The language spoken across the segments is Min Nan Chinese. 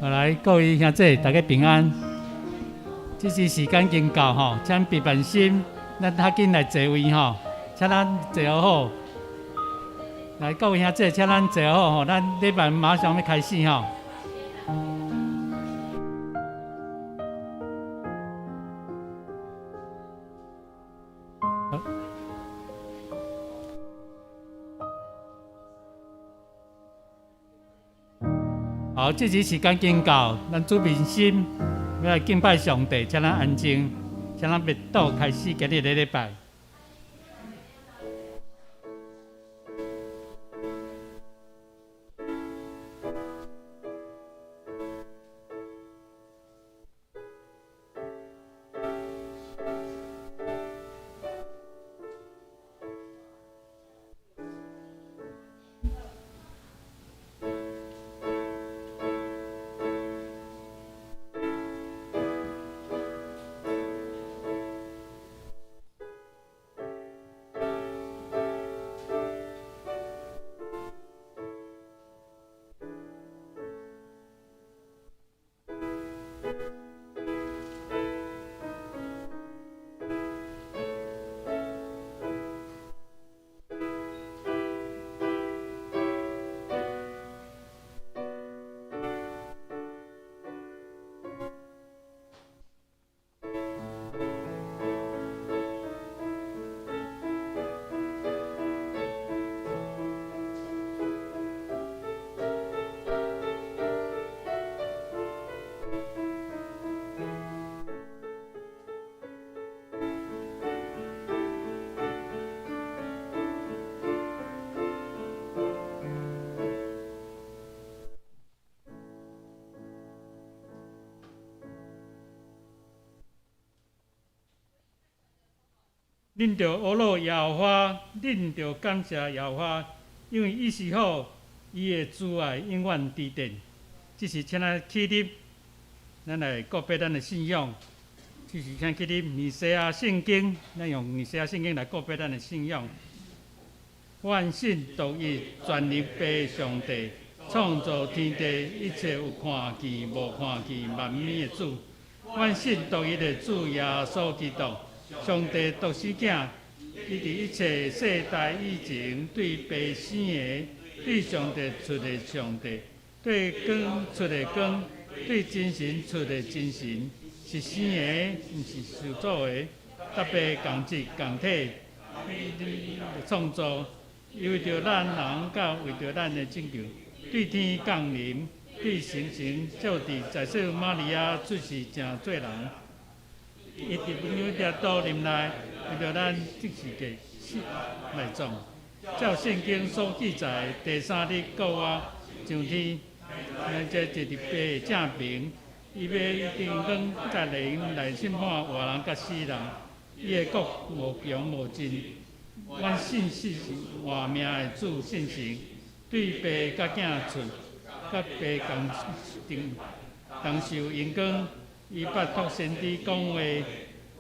來，各位兄弟，大家平安。這時時間已經到吼，請備辦心，咱較緊來坐位吼，請咱坐好好。來，各位兄弟，請咱坐好吼，咱禮拜馬上欲開始吼。好，這時時間已經到，咱準備心欲來敬拜上帝，請咱安靜，請咱默禱開始今日的禮拜。恁著呵咾耶和華，恁著感謝耶和華，因為伊是好，伊的慈愛永遠佇電。這時請咱起立，咱來告白咱的信仰。這時請起立，尼西亞聖經，咱用尼西亞聖經來告白咱的信仰。阮信獨一全能父上帝，創造天地一切有看見無看見萬物的主。阮信獨一的主耶穌基督，上帝獨生囝，伊佇一切世代以前對父生的，對上帝出的上帝，對光出的光，對真神出的真神，是生的，毋是受造的，佮父仝質仝體創造，伊為著咱人佮為著咱的拯救，對天降臨，對聖神照佇在聖瑪利亞出世成做人。伊佇彼拉多臨內，為著咱十字架死埋葬，照聖經所記載，第三日復活上天，坐佇父的正爿，伊欲定光再臨來審判活人佮死人，伊的國無窮無盡。阮信死活命的主聖神，對父佮囝出，佮父仝同受榮光。伊拜託先知講話，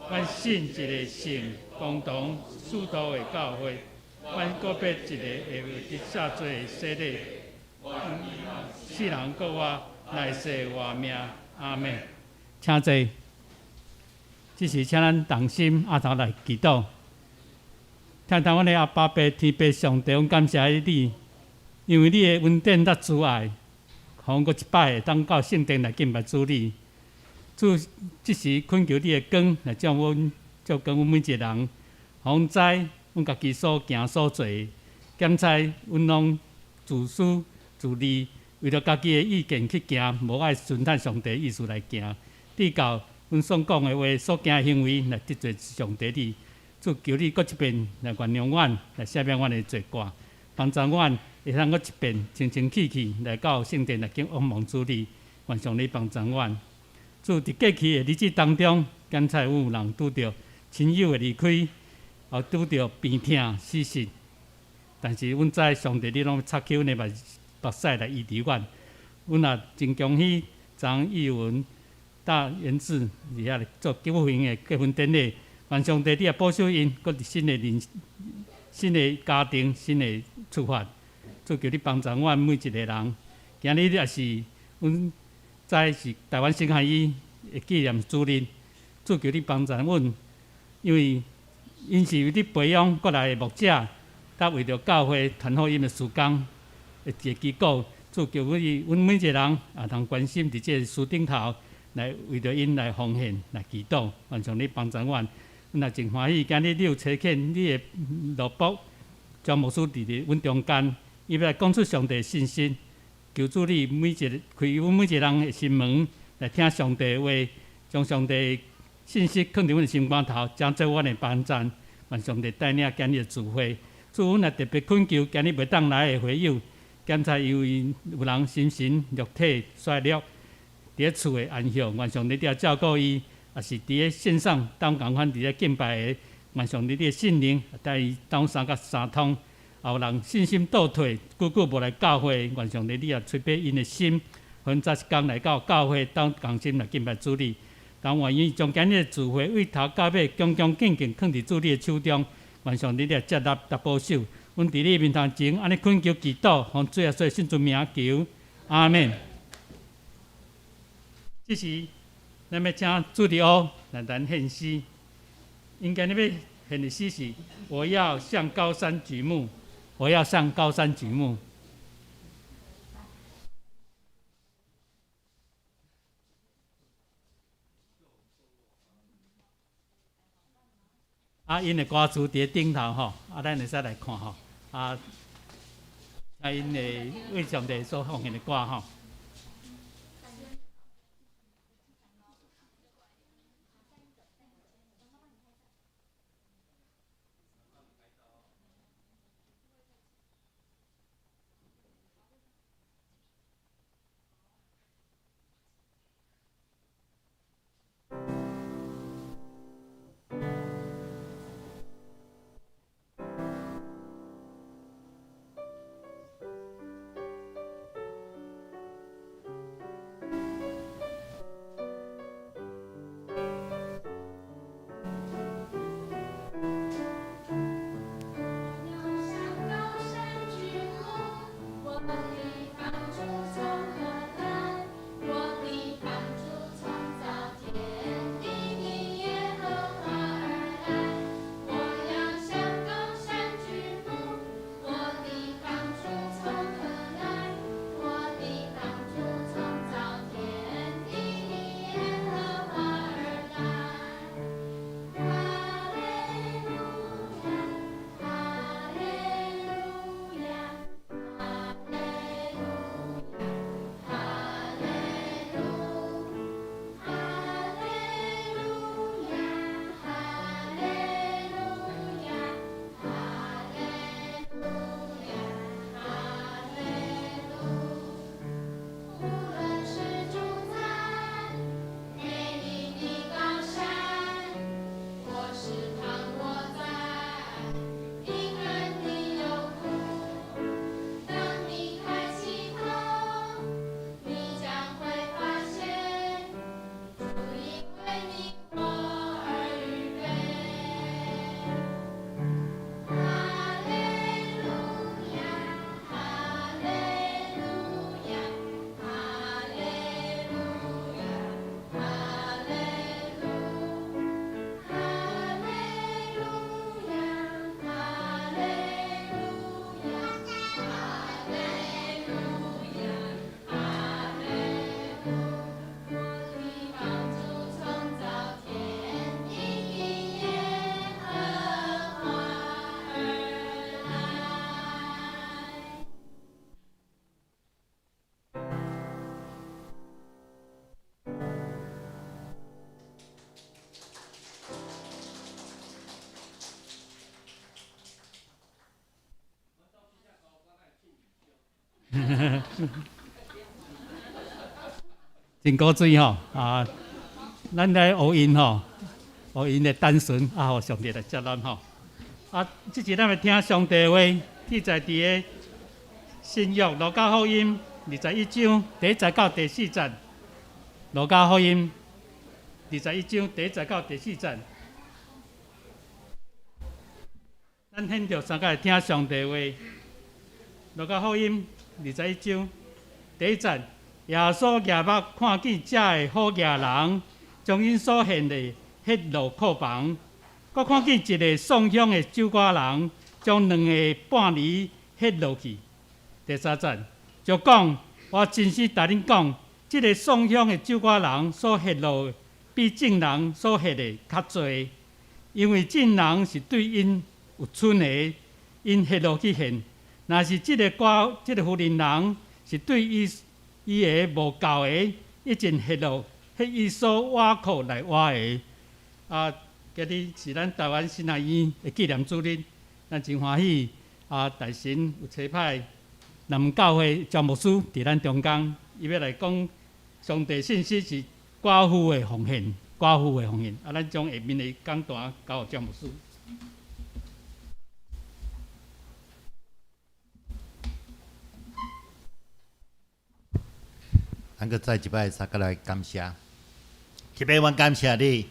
阮信一个聖公同使徒的教會，阮告別一个會得赦罪的洗禮，死人復活，來世活命，阿們。請坐。這時請咱同心合頭來祈禱。疼疼阮的阿爸父天父上帝，阮感謝你，因為你的恩典佮慈愛，予阮閣一擺會當到聖殿來敬拜主你。主，這時懇求你的光來照阮，照光阮每一個人，予阮知阮家己所行所做，檢查阮攏自私自利，為著家己的意見去行，無愛順從上帝意思來行。直到阮所講的話、所行的行為來得罪上帝你，主求你閣一遍來原諒阮，來赦免阮的罪過，幫助阮會通閣一遍清清氣氣來到聖殿來敬仰望主你，願上帝幫助阮。主佇過去的日子當中，檢查阮有人拄著親友的離開，予拄著病痛死失，但是阮知上帝你攏擦去阮的目屎來醫治阮。阮也真恭喜張義文、大元志佇遐咧做結婚的結婚典禮，願上帝你也保守𪜶，閣佇新的人、新的家庭、新的出發。主求你幫助阮每一个人。今日也是阮。知是台灣新漢醫的紀念主日，主求你幫助阮，因為𪜶是你培養過來的牧者，佮為著教會傳福音的事工的一個機構，主求你，阮每一個人也通關心佇這个書頂頭，來為著𪜶來奉獻來祈禱，願上帝幫助阮。阮也真歡喜，今日你有差遣你的奴僕張牧師佇佇阮中間，伊欲來講出上帝的信息。求主你每一個開阮每一個人的心門，來聽上帝的話，將上帝的信息囥佇阮的心肝頭，將做阮的幫贊。願上帝帶領今日的聚會，主阮也特別懇求今日袂當來的會友，檢查由於有人心神肉體衰弱，佇咧厝的安息，願上帝你照顧伊，也是佇咧線上當仝款佇咧敬拜的，願上帝你的聖靈帶伊鬥相佮相通。也有人信心倒退，久久無來教會，願上帝你也催逼𪜶的心，予𪜶早一工來到教會，鬥仝心來敬拜主你。但願意將今日的聚會對頭到尾，恭恭敬敬囥佇主你的手中，願上帝你來接納佮保守。阮佇你面頭前按呢懇求祈禱，奉主耶穌聖尊名求，阿們。這時，咱欲請主日學來咱獻詩。𪜶今日欲獻的詩是：我要向高山舉目，我要向高山舉目。啊，𪜶的歌詞佇咧頂頭吼，啊，咱會使來看吼，啊，聽𪜶的為上帝所奉獻的歌吼。真古錐吼啊！咱來學𪜶吼，學𪜶的單純啊，予上帝來接納吼。啊，這集咱欲聽上帝話，記載佇个新約路加福音21章第1節到第4節。路加福音21章第1節到第4節。咱現著三擺來聽上帝話。路加福音21章第1節，耶穌舉目看見遮个好額人，將𪜶所獻的獻落庫房，閣看見一个送香的守寡人，將兩个半厘獻落去。第三節就講：我真實共恁講，這个送香的守寡人所獻落，比眾人所獻的較濟，因為眾人是對𪜶有剩的，𪜶獻落去獻；若是這个寡這个婦人人是對伊伊的無夠的，已經獻落，彼伊所倚靠來倚的。啊，今日是咱台灣神學院的紀念主日，咱真歡喜啊！大神有差派南門教會張牧師佇咱中間，伊欲來講上帝信息是寡婦的奉獻，寡婦的奉獻。啊，咱將下面的講壇交予張牧師。咱閣再一擺三個來感謝，特別阮感謝你，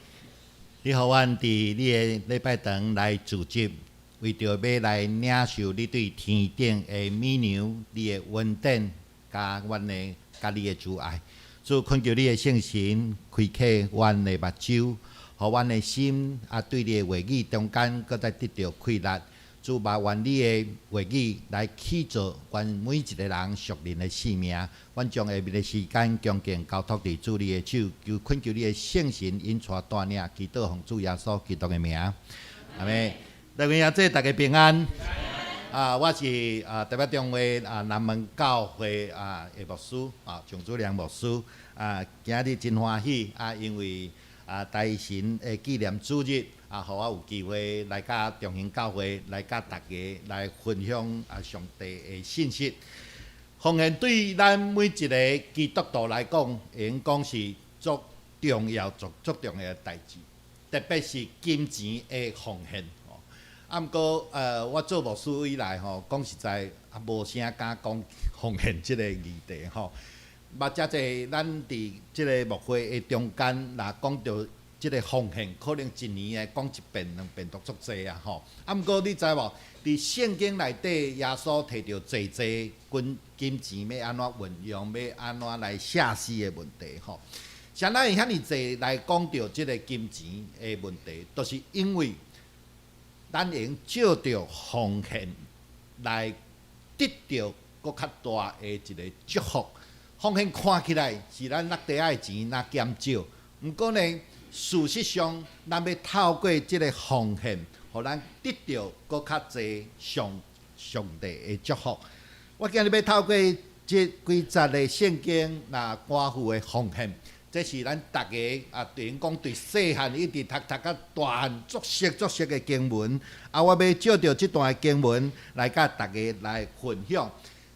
你予阮佇你的禮拜堂來聚集，為著欲來領受你對天頂的美糧，你的恩典，佮阮的佮你的慈愛。主懇求你的聖神開啟阮的目睭，予阮的心啊對你的話語中間閣再得著氣力。主嘛願你的話語來起造阮每一个人屬靈的生命。阮將下面的時間恭敬交託佇主你的手，求懇求你的聖神引帶帶領，祈禱奉主耶穌基督的名，阿們。來位阿姐，大家平安。啊，我是啊台北中會啊南門教會啊的牧師啊張祖良牧師啊，今日真歡喜啊，因為啊大神的紀念主日。啊，予我有機會來佮中興教會來佮大家來分享啊上帝的信息。奉獻對咱每一个基督徒來講，會用講是足重要、足足重要的代誌，特別是金錢的奉獻。啊，毋過我做牧師以來吼，講實在也無啥敢講奉獻這个議題吼。捌遮濟，咱佇這个牧會的中間，若講著這个奉獻，可能一年會講一遍、兩遍都足濟啊吼。啊，毋過你知無？佇聖經內底，耶穌提著濟濟關金錢欲按怎運用，欲按怎來捨施的問題吼。啥人會遐爾濟來講著這个金錢的問題，就是因為咱會用藉著奉獻來得著閣較大的一个祝福。奉獻看起來是咱落袋仔的錢若減少，毋過呢，事實上，咱欲透過這个奉獻，予咱得著閣較濟上上帝的祝福。我今日欲透過這幾節的聖經，若寡婦的奉獻，這是咱逐个啊，等於講對細漢一直讀讀甲大漢足熟足熟的經文。啊，我欲藉著這段的經文來佮大家來分享。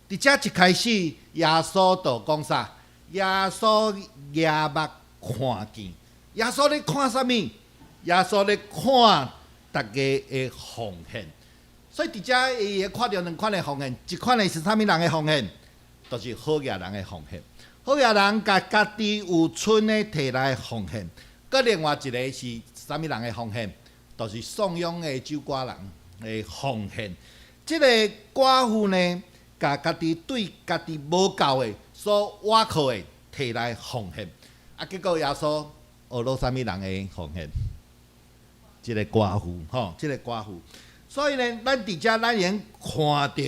佇遮一開始，耶穌就講啥？耶穌舉目看見。耶穌咧看啥物？耶穌咧看逐家的奉獻。所以佇遮伊會看著兩款的奉獻，一款的是啥物人的奉獻？就是好額人的奉獻。好額人共家己有剩的提來奉獻。閣另外一个是啥物人的奉獻？就是送養的守寡人的奉獻。這个寡婦呢，共家己對家己無夠的所倚靠的提來奉獻。啊，結果耶穌學落啥物人的奉獻？這个寡婦吼，這个寡婦。所以呢，咱佇遮咱會用看著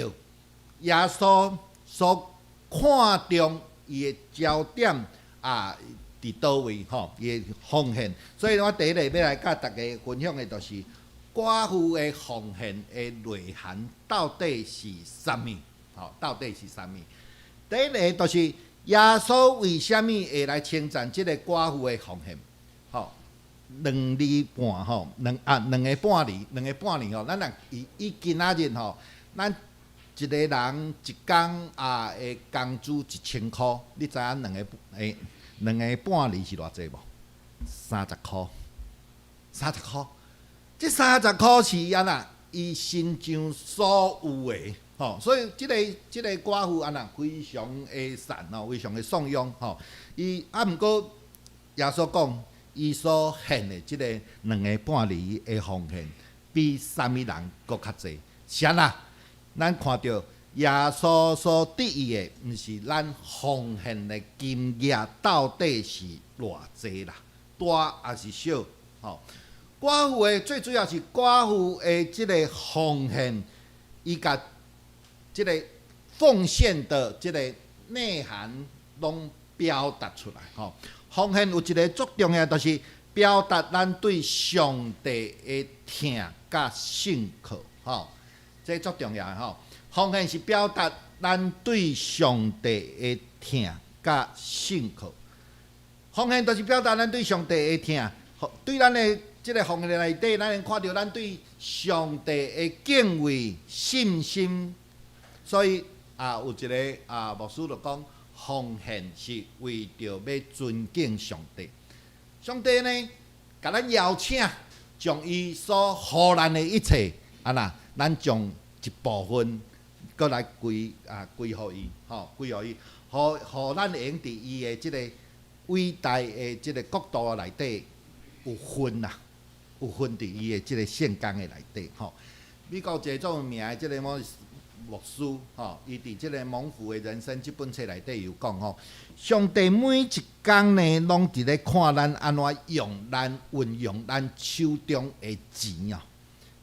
耶穌所看重伊的焦點啊，佇佗位吼，伊的奉獻。所以我第一个欲來佮大家分享的，就是寡婦的奉獻的內涵到底是啥物？吼，到底是啥物？第一个就是耶穌為啥物會來稱讚這个寡婦的奉獻？吼，兩厘半吼，兩啊兩个半厘，兩个半厘吼，咱若以以今仔日吼，咱一个人一工啊的工資一千箍，你知影兩个欸兩个半厘是偌濟無？三十箍，三十箍，這三十箍是按怎？伊身上所有的吼，所以這个這个寡婦按怎非常的善吼，非常的頌揚吼。伊啊，毋過耶穌講，伊所獻的這个兩个半厘的奉獻，比啥物人閣較濟？是按怎？咱看著耶穌所質疑的，毋是咱奉獻的金額到底是偌濟啦，大抑是小？吼，寡婦的最主要是寡婦的這个奉獻，伊共這个奉獻的這个內涵攏表達出來。吼，奉獻有一个足重要，就是表達咱對上帝的疼佮信靠。吼，這足重要的吼。奉獻是表達咱對上帝的疼佮信靠。奉獻就是表達咱對上帝的疼，對咱的這个奉獻內底，咱會看著咱對上帝的敬畏、信心。所以啊，有一个牧師就講，奉獻是為著欲尊敬上帝。上帝呢，共咱邀請，將伊所予咱的一切，啊若咱將一部分閣來歸予伊，吼，歸予伊，予咱會用佇伊的這个偉大的這个國度內底有份啦，有份佇伊的這个聖工的內底，吼。美國一個足有名的這个牧師，吼，伊佇這个《蒙福的人生》這本冊內底有講吼，上帝每一工呢，攏佇咧看咱按怎用咱運用咱手中的錢哦，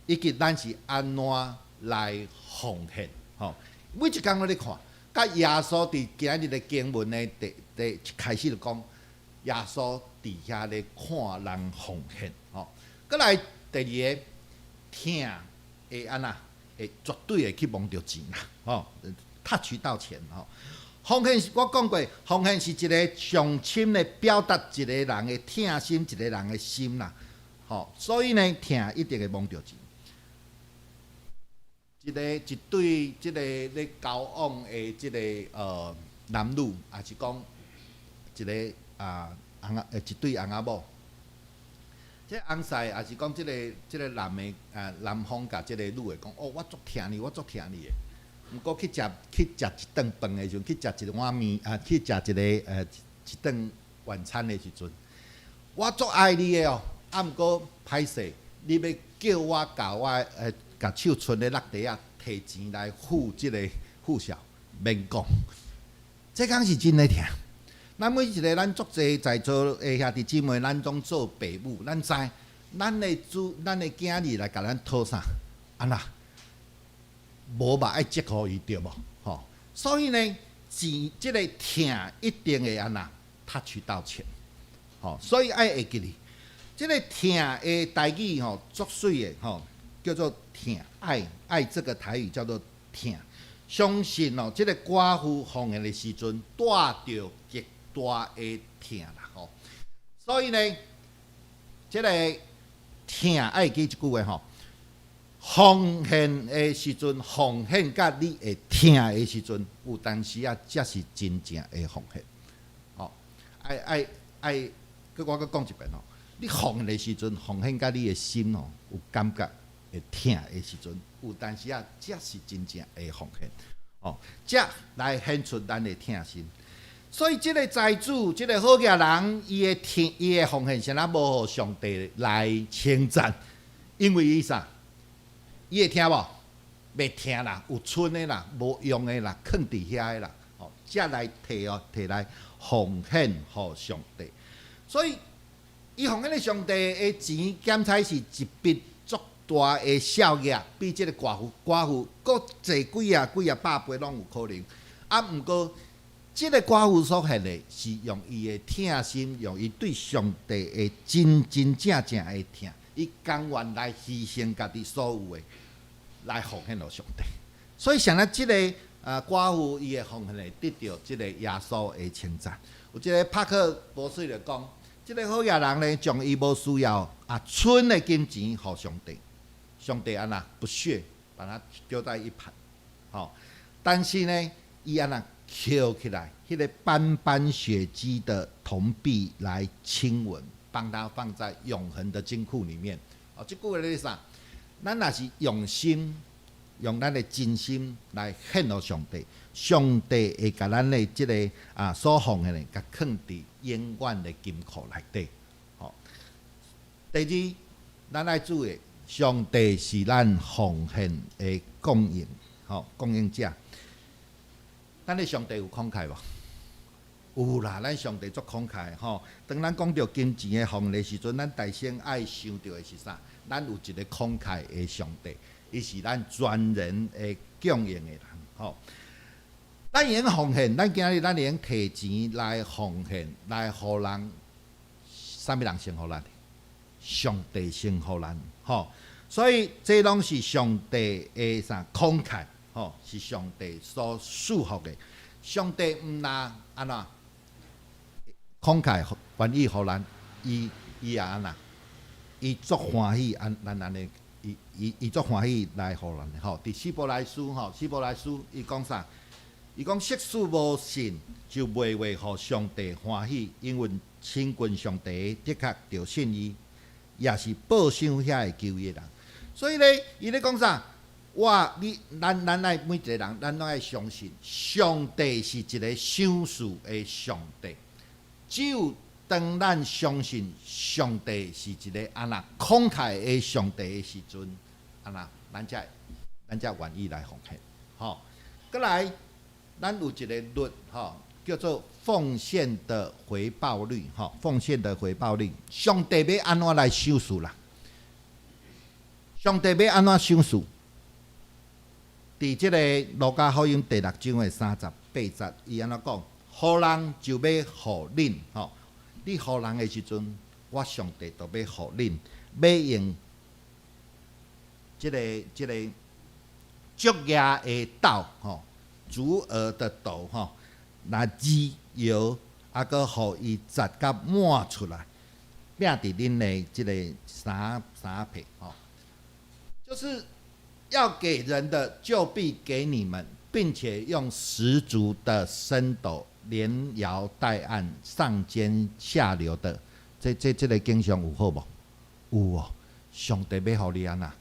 以及咱是按怎來奉獻，吼，每一工攏咧看。佮耶穌佇今日的經文呢，第一開始就講，耶穌佇遐咧看人奉獻，吼。閣來第二個，疼會按怎？會絕對會去摸著錢啦，吼，touch 到錢吼。奉獻是我講過，奉獻是一个上深的表達一個人的疼心，一個人的心啦，吼。所以呢，疼一定會摸著錢。一個一對這个咧交往的這个男女，抑是講一个翁仔一對翁仔某。這翁婿抑是講這个男的男方共這个女的講，哦，我足疼你，我足疼你的。毋過去食一頓飯的時陣，去食一碗麵啊，去食一个一頓晚餐的時陣，我足愛你的哦。啊，毋過歹勢，你欲叫我共我共手賰咧落袋仔，提錢來付這个付數，免講。這敢是真的疼。咱每一个咱足濟在座的兄弟姊妹，咱攏做爸母，咱知咱的子、咱的囝兒來共咱討啥？按怎？無嘛愛積予伊對無？吼，所以呢，錢這个疼一定會按怎 touch 到錢，吼，所以愛會記得，這个疼的台語吼，足媠的吼，叫做疼愛愛這个台語叫做疼。相信哦，這个寡婦奉獻的時陣，帶著極大的疼啦吼。所以呢，這个疼愛記一句話吼，奉獻的時陣，奉獻佮你會疼的時陣，有當時啊，才是真正的奉獻。吼，愛愛愛，閣我閣講一遍吼，你奉獻的時陣，奉獻佮你的心哦，有感覺會疼的時陣，有當時啊，才是真正的奉獻。哦，才來顯出咱的疼心。所以，這个財主，這个好額人，伊的疼，伊的奉獻，啥物無予上帝來稱讚？因為伊啥？伊會疼無？袂疼啦，有賰的啦，無用的啦，囥佇遐的啦，哦，才來提哦，提來奉獻予上帝。所以，伊奉獻的上帝的錢，檢採是一筆足大的數額，比這个寡婦閣濟幾啊幾啊百倍攏有可能。啊，毋過，這个寡婦所獻的是用伊的疼心，用伊對上帝的真真正正的疼，伊甘願來犧牲家己所有的，來奉獻予上帝。所以，啥物這个寡婦伊的奉獻會得著這个耶穌的稱讚。有一个帕克博士就講，這个好額人呢，將伊無需要賰的金錢予上帝，上帝按怎不屑，把它丟在一旁。吼，但是呢，伊按怎抾起來，彼个斑斑血跡的銅幣來親吻，幫他放在永恆的金庫裡面。哦，這句話咧啥？咱若是用心，用咱的真心來獻予上帝，上帝會共咱的這个所奉獻的，共囥佇永遠的金庫內底。吼，第二，咱愛注意，上帝是咱奉獻的供應，吼，供應者。咱的上帝有慷慨無？有啦，咱上帝足慷慨吼。當咱講著金錢的奉獻的時陣，咱大先愛想著的是啥？咱有一个慷慨的上帝，伊是咱全然的供應的人吼。咱會用奉獻，咱今日咱會用提錢來奉獻，來予人，啥物人先予咱？上帝先予咱吼。所以這攏是上帝的啥慷慨吼，是上帝所賜福的。上帝毋但按怎慷慨願意予咱，伊伊也按怎？伊足歡喜按咱按呢，伊伊伊足歡喜來予咱吼。佇希伯來書吼，希伯來書伊講啥？伊講即使無信就袂話予上帝歡喜，因為親近上帝的確著信伊，也是報賞遐會求伊的人。所以咧，伊咧講啥？我、你、咱、咱愛每一个人，咱攏愛相信，上帝是一个賞賜的上帝。只有當咱相信上帝是一个按怎慷慨的上帝的時陣，按怎咱才咱才願意來奉獻。吼，閣來，咱有一个律，吼，叫做奉獻的回報率，吼，奉獻的回報率，上帝欲按怎來賞賜啦？上帝欲按怎賞賜？佇這个路加福音第六章的三十八節，伊按怎講？予人就欲予恁，吼！你予人的時陣，我上帝就欲予恁，欲用這个這个足額的斗，吼，足額的斗，吼，來擠搖，啊，閣予伊擠甲滿出來，拚佇恁的這个衫衫被，吼，就是要給人的，就必給你們，並且用十足的升斗，連搖帶按，上尖下流的，這這這个景象有好無？有哦，上帝欲予你按怎？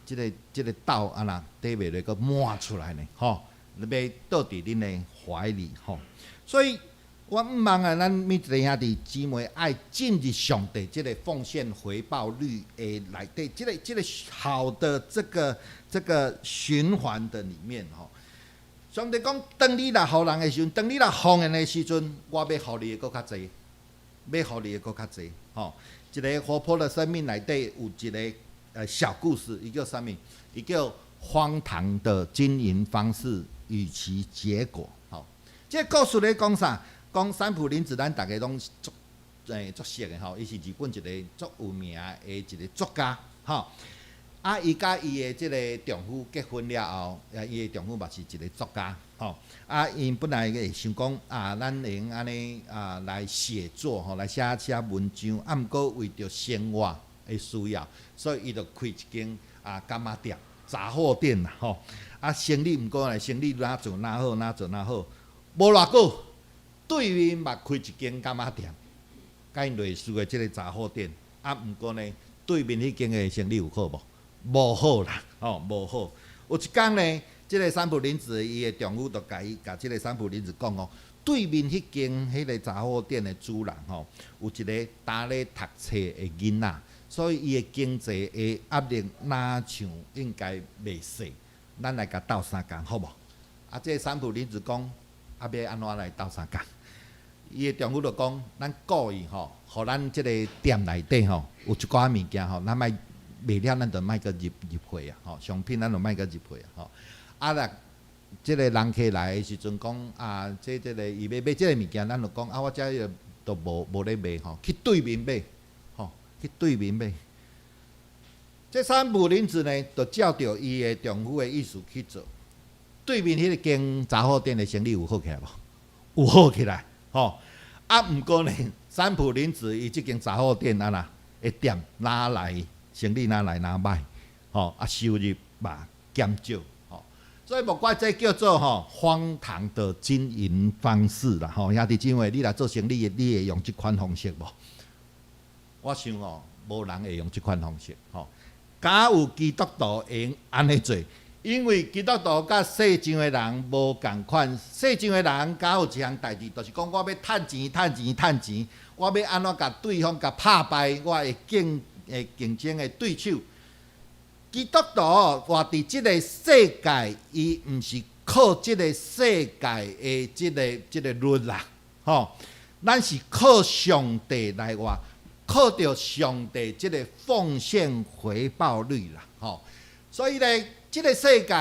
這个這个斗按怎底袂落閣滿出來呢？吼，欲倒佇恁的懷裡吼。所以我毋望啊，咱每一个兄弟姊妹愛進入上帝這个奉獻回報率的內底，這个這个好的這個這個循環的裡面吼。上帝講，當你若予人的時陣，當你若奉獻的時陣，我欲予你的閣較濟，欲予你的閣較濟，吼。一个活潑的生命內底有一个小故事，伊叫啥物？伊叫荒唐的經營方式與其結果。吼，這个故事咧講啥？講三浦林子，咱逐家攏足足熟的吼，伊是日本一个足有名的一个作家，吼。啊，伊佮伊的這个丈夫結婚了後，啊，伊的丈夫嘛是一个作家，吼。啊，𪜶本來會想講啊，咱會用按呢啊來寫作吼，來寫寫文章，啊，毋過為著生活的需要，所以伊就開一間啊柑仔店、雜貨店啦，吼。啊，生意毋過呢，生意若做若好，若做若好，無偌久，對面嘛開一間柑仔店，佮𪜶類似的這个雜貨店，啊，毋過呢，對面彼間的生意有好無？無好啦，吼，無好。有一工呢，這个三浦林子伊的丈夫就共伊共這个三浦林子講哦，對面彼間彼个雜貨店的主人吼，有一个焦咧讀冊的囡仔，所以伊的經濟的壓力若像應該袂細。咱來共鬥相共好無？啊，這个三浦林子講，啊，欲按怎來鬥相共？伊的丈夫就講，咱故意吼，予咱這个店內底吼有一寡物件吼，咱莫賣了，咱就莫閣入入貨啊！吼，商品咱就莫閣入貨啊！吼，啊若這个人客來的時陣講啊，這這个伊欲買這个物件，咱就講啊，我遮個都無無咧賣吼，去對面買，吼，去對面買。這三浦林子呢，就照著伊的丈夫的意思去做。對面彼間雜貨店的生意有好起來無？有好起來，吼。啊，毋過呢，三浦林子伊這間雜貨店按怎的店哪來生意哪來哪歹，吼啊收入嘛減少，吼，所以莫怪這叫做吼荒唐的經營方式啦，吼兄弟姊妹，你若做生意的，你會用這款方式無？我想吼，無人會用這款方式，吼。敢有基督徒會用按呢做？因為基督徒佮世上的人無仝款，世上的人敢有一項代誌，就是講我欲趁錢、趁錢、趁錢，我欲按怎共對方共拍敗我的競的競爭的對手。基督徒活佇這个世界，伊毋是靠這个世界的這个律啦，吼，咱是靠上帝來活，靠著上帝這个奉獻回報率啦，吼。所以咧，這个世界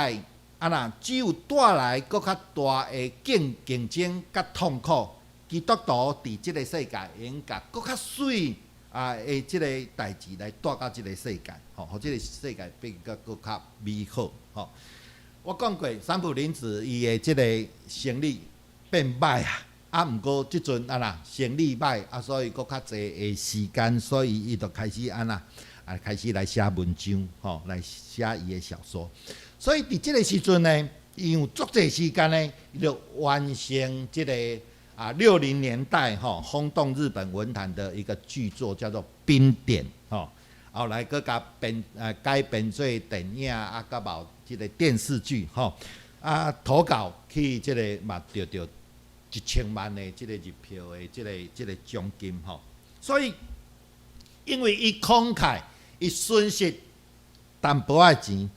啊若只有帶來閣較大的競爭佮痛苦，基督徒佇這个世界會用共閣較媠啊的這个代誌來帶到這个世界，吼，予這个世界變甲閣較美好，吼。我講過，三浦綾子伊的這个生理變歹啊，啊，毋過這陣啊啦，生理歹啊，所以閣較濟的時間，所以伊就開始按怎啊，開始來寫文章，吼，來寫伊的小說。所以佇這个時陣呢，伊有足濟時間呢，伊就完成這個啊60年代吼轟動日本文壇的一個巨作，叫做《冰點》吼。後來閣共編改編做電影啊，佮有這个電視劇吼。啊，投稿去這个嘛得著1000萬的這个入票的這个獎金吼。所以因為伊慷慨，伊損失淡薄仔錢，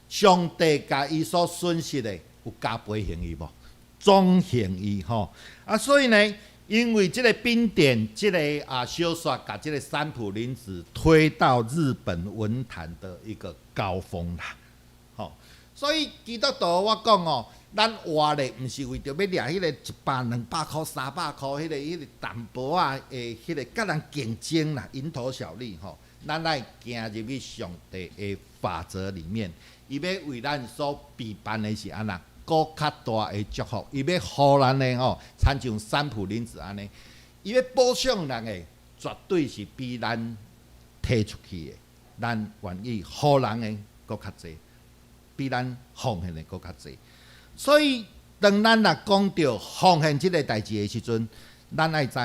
上帝共伊所損失的有加倍還伊無？總還伊吼。啊，所以呢，因為這个冰點這个啊小說，共這个三浦綾子推到日本文壇的一個高峰啦，吼。所以基督徒我講哦，咱活咧毋是為著欲掠彼个100、200箍、300箍，彼个淡薄仔的彼个佮人競爭啦，蠅頭小利吼。咱愛行入去上帝的法則裡面，伊欲為咱所備辦的是按怎？閣較大的祝福，伊欲予咱的吼，親像三浦綾子按呢，伊欲保障咱的，絕對是比咱提出去的，咱願意予人的閣較濟，比咱奉獻的閣較濟。所以，當咱若講著奉獻這个代誌的時陣，咱愛知，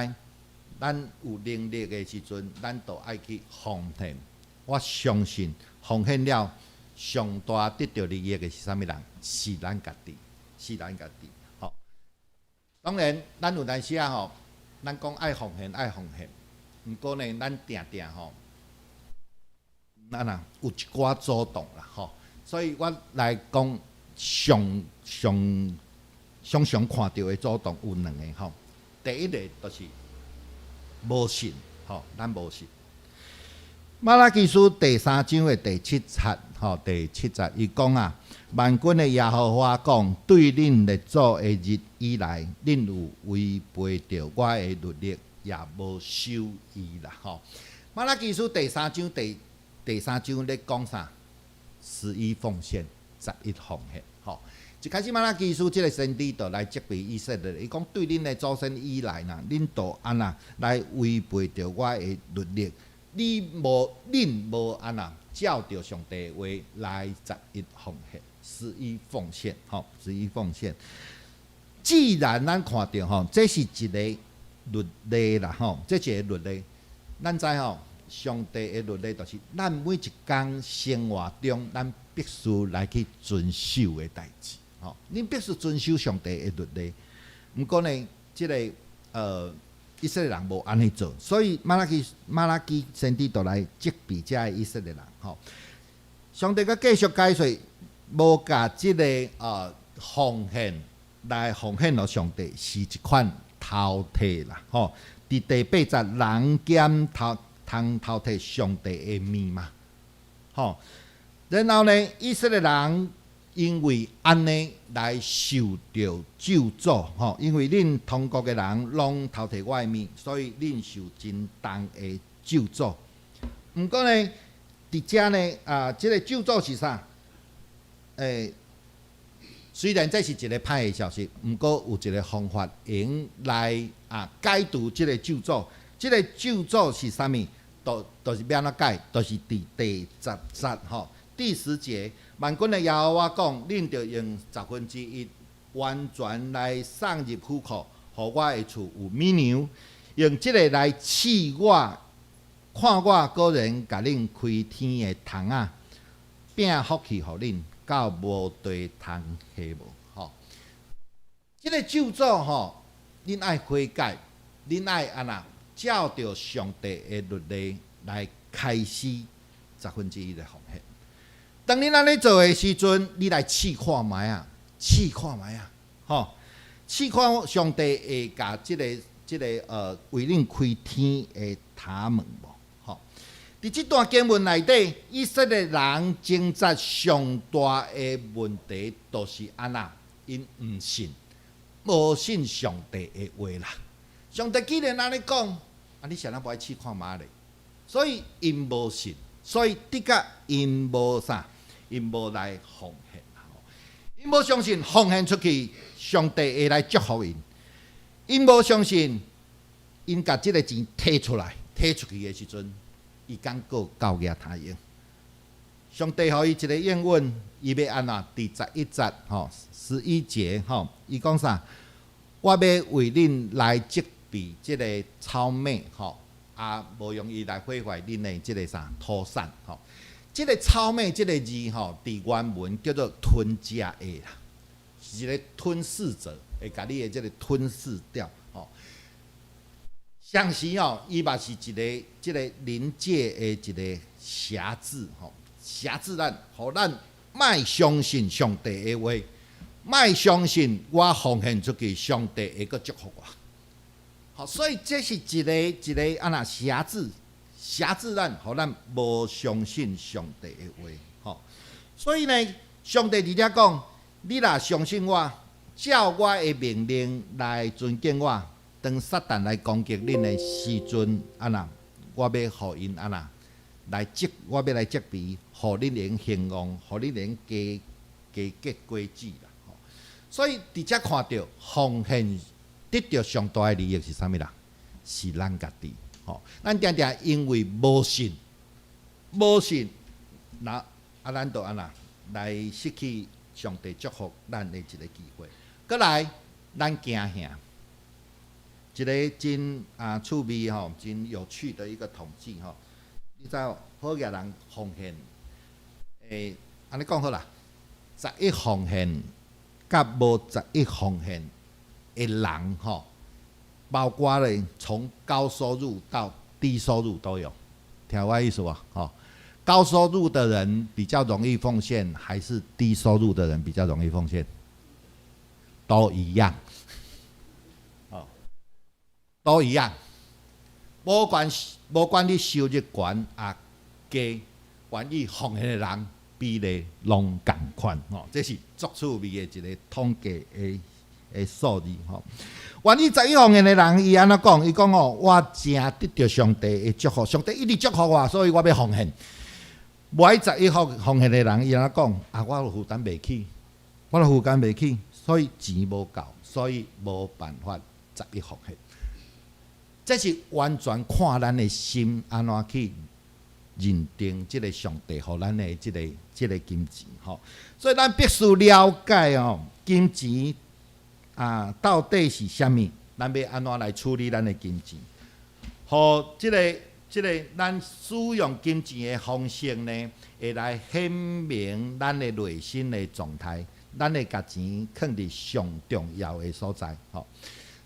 咱有能力的時陣，咱就愛去奉獻。我相信奉獻了，上大得著利益的是啥物人？是咱家己，是咱家己。吼，當然，咱有當時仔吼，咱講愛奉獻，愛奉獻，毋過呢，咱定定吼，咱啊有一寡阻擋啦，吼。所以我來講上上常常看著的阻擋有兩个吼。第一个就是無信，吼，咱無信。瑪拉基書第三章的第七節，吼，第七節，伊講啊，萬軍的耶和華講，對恁列祖的日以來，恁有違背著我的律例，也無守伊啦，吼。瑪拉基書第三章第三章咧講啥？十一奉獻，十一奉獻，吼。一開始瑪拉基書這个先知就來責備以色列，伊講對恁的祖先以來啦，恁都按怎來違背著我的律例。你無，恁無按怎照著上帝話來十一奉獻，十一奉獻，吼，十一奉獻。既然咱看著吼，這是一个律例啦，吼，這一个律例，咱知吼，上帝的律例就是咱每一工生活中，咱必須來去遵守的代誌，吼，恁必須遵守上帝的律例。毋過呢，這个以色列人無按呢做，所以瑪拉基先知就來責備這个以色列人吼。上帝閣繼續解說，無共這个奉獻來奉獻予上帝是一款偷提啦，吼。佇第八節，人敢偷通偷提上帝的物嗎？吼。然後呢，以色列人因為按呢來受著咒詛，吼，因為恁同國的人攏偷提我的物，所以恁受真重的咒詛。毋過呢，佇遮呢，啊，這个咒詛是啥？雖然這是一个歹的消息，毋過有一个方法會用來啊解除這个咒詛。這个咒詛是啥物？就是欲按怎解？就是佇第十節吼。第十節，萬軍的耶和華講：恁著用十分之一完全來送入府庫，予我的厝有米糧，用這个來試我，看我果然共恁開天的窗仔，餅福氣予恁，到無地通下無？吼，這个咒詛吼，恁愛悔改，恁愛按怎照著上帝的律例來開始十分之一的奉獻。當恁按呢做的時陣，你來試看覓仔，試看覓啊，吼！試看上帝會共這個為恁開天的塔門無？吼！佇這段經文內底，以色列人掙扎上大的問題，就是按怎？𪜶毋信，無信上帝的話啦。上帝既然按呢講，啊，你啥人無愛試看覓咧？所以𪜶無信，所以的確𪜶無啥，𪜶無來奉獻。𪜶無相信奉獻出去，上帝會來祝福𪜶。𪜶無相信，𪜶共這个錢提出來，提出去的時陣，伊敢閣交額他用。上帝予伊一个應允，伊欲按怎？佇11節吼，11節吼，伊講啥？我欲為恁來責備這个草蛉吼，啊，無予伊來毀壞恁的這个啥土產吼。這个草蛉這个字吼，佇原文叫做吞食的啦，是一个吞噬者，會共你的這个吞噬掉吼。同時吼，伊嘛是一个這个靈界的一个轄制吼，轄制咱，予咱莫相信上帝的話，莫相信我奉獻出去，上帝會閣祝福我。好，所以這是一个一个按怎轄制，轄制咱，予咱無相信上帝的話。吼，所以呢，上帝佇遮講，你若相信我，照我的命令來尊敬我，當撒旦來攻擊恁的時陣，按怎，我欲予𪜶按怎來責，我欲來責備，予恁能興旺，予恁能加加結果子啦。吼，所以佇遮看著奉獻得著上大的利益是啥物啦？是咱家己。吼，咱定定因為無信，無信，那啊，咱就按怎來失去上帝祝福咱的一个機會。閣來，咱驚嚇，一个真趣味吼，真有趣的一個統計吼。你知無？好額人奉獻，按呢講好啦，十一奉獻佮無十一奉獻的人吼，包括咧從高收入到低收入都有，聽我意思無？吼，高收入的人比較容易奉獻，還是低收入的人比較容易奉獻？都一樣，哦，都一樣。無管你收入懸抑低，願意奉獻的人比例攏仝款，吼，這是足趣味的一个統計的數字，吼。願意十一奉獻的人，伊按怎講？伊講哦，我誠得著上帝的祝福，上帝一直祝福我，所以我欲奉獻。無愛十一奉獻的人，伊按怎講？啊，我負擔袂起，我負擔袂起，所以錢無夠，所以無辦法十一奉獻。這是完全看咱的心按怎去認定這个上帝予咱的這個金錢吼。所以咱必須了解哦，金錢啊到底是啥物？咱欲按怎來處理咱的金錢？予這個咱使用金錢的方式呢，會來顯明咱的內心的狀態。咱會共錢囥佇上重要的所在，吼。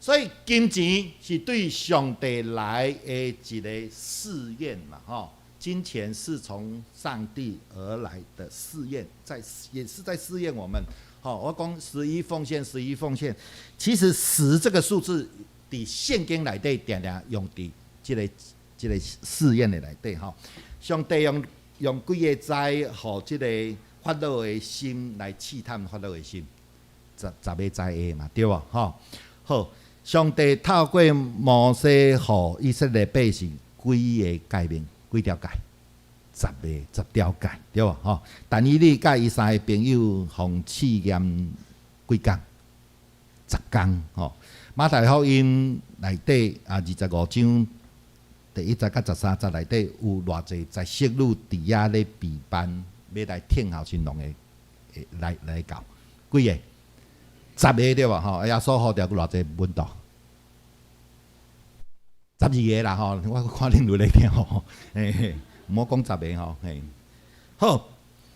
所以金錢是對上帝來的一個試驗嘛，吼。金錢是從上帝而來的試驗，在也是在試驗我們。吼，我講十一奉獻，十一奉獻，其實十這個數字佇聖經內底定定用佇這個試驗的內底，吼。上帝用幾个災予這个法老的心來試探法老的心，十个災厄嘛，對無？吼，好，上帝透過摩西予以色列百姓幾个誡命，幾條誡？十个十條誡，對無？吼，但以理佮伊三个朋友予試驗幾工？10工，吼。馬太福音內底啊，25章第1節佮13節內底有偌濟十息女佇遐咧備辦，欲來聽候新郎的，來到幾个？十个對無？吼，耶穌呼著偌濟門徒？12個啦吼，我看恁有咧聽吼，嘿嘿，毋好講十個吼，嘿。好，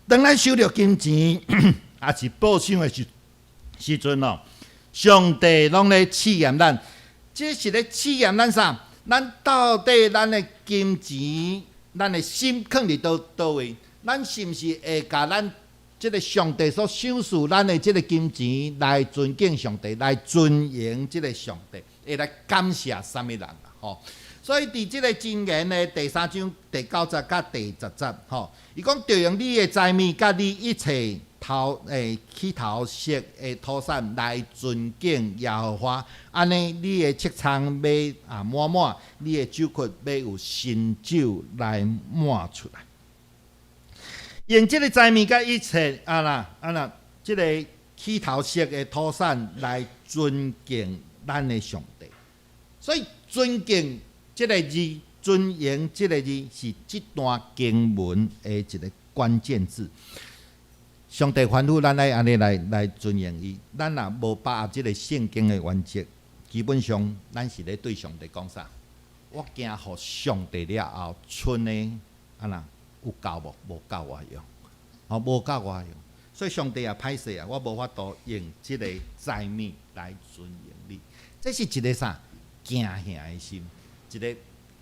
當咱收著金錢，抑是報賞的時陣哦，上帝攏咧試驗咱，這是咧試驗咱啥？咱到底咱的金錢，咱的心囥佇佗位？咱是毋是會共咱這這个上帝所賞賜咱的這个金錢來尊敬上帝，來尊榮這个上帝，會來感謝啥物人啊？吼！所以佇這个箴言的第三章第九節佮第十節，吼，伊講著用你的財物佮你一切頭起頭熟的土產來尊敬耶和華，按呢你的穀倉欲滿滿，你的酒窟欲有新酒來滿出來。用這个財物佮一切啊啦啊啦，這个起頭熟的土產來尊敬咱的上帝，所以尊敬這个字，尊榮這个字是這段經文的一个關鍵字。上帝吩咐咱愛按呢來尊榮伊，咱若無把握這个聖經的原則，基本上咱是咧對上帝講啥？我驚予上帝了後，賰的按怎有夠無？無夠我用，吼，無夠我用。所以上帝也歹勢啊，我無法度用這个財物來尊榮你。這是一个啥？驚嚇的心，一个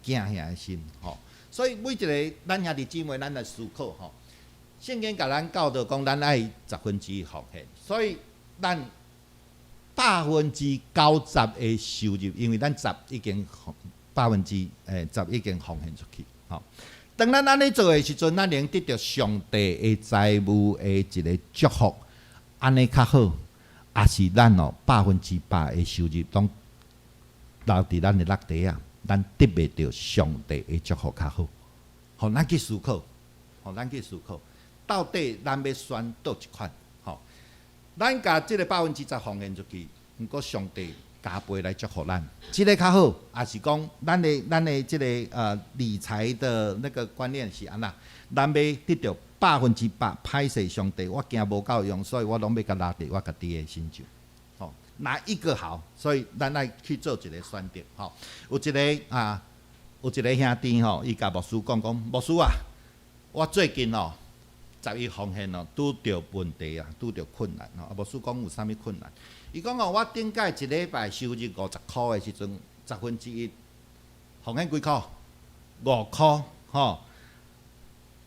驚嚇的心，吼。所以每一个咱兄弟姊妹，咱來思考吼。聖經共咱教導講，咱愛十分之一奉獻，所以咱90%的收入，因為咱十已經10%已經奉獻出去，吼。當咱按呢做的時陣，咱能得著上帝的財務的一个祝福，按呢較好，抑是咱哦100%的收入攏留佇咱的落袋仔，咱得袂著上帝的祝福較好。予咱去思考，予咱去思考，到底咱欲選佗一款？吼，咱共這个10%奉獻出去，毋過上帝加倍來祝福咱，這个較好，抑是講咱的這个理財的那个觀念是按怎？咱欲得著100%，歹勢上帝，我驚無夠用，所以我攏欲共留佇我家己的身上。吼，哪一個好？所以咱愛去做一个選擇。吼，有一个兄弟吼，伊共牧師講講，牧師啊，我最近哦，十一奉獻哦，拄著問題啊，拄著困難吼。牧師講有啥物困難？伊講哦，我頂擺一禮拜收入50箍的時陣，十分之一奉獻幾箍？5箍吼。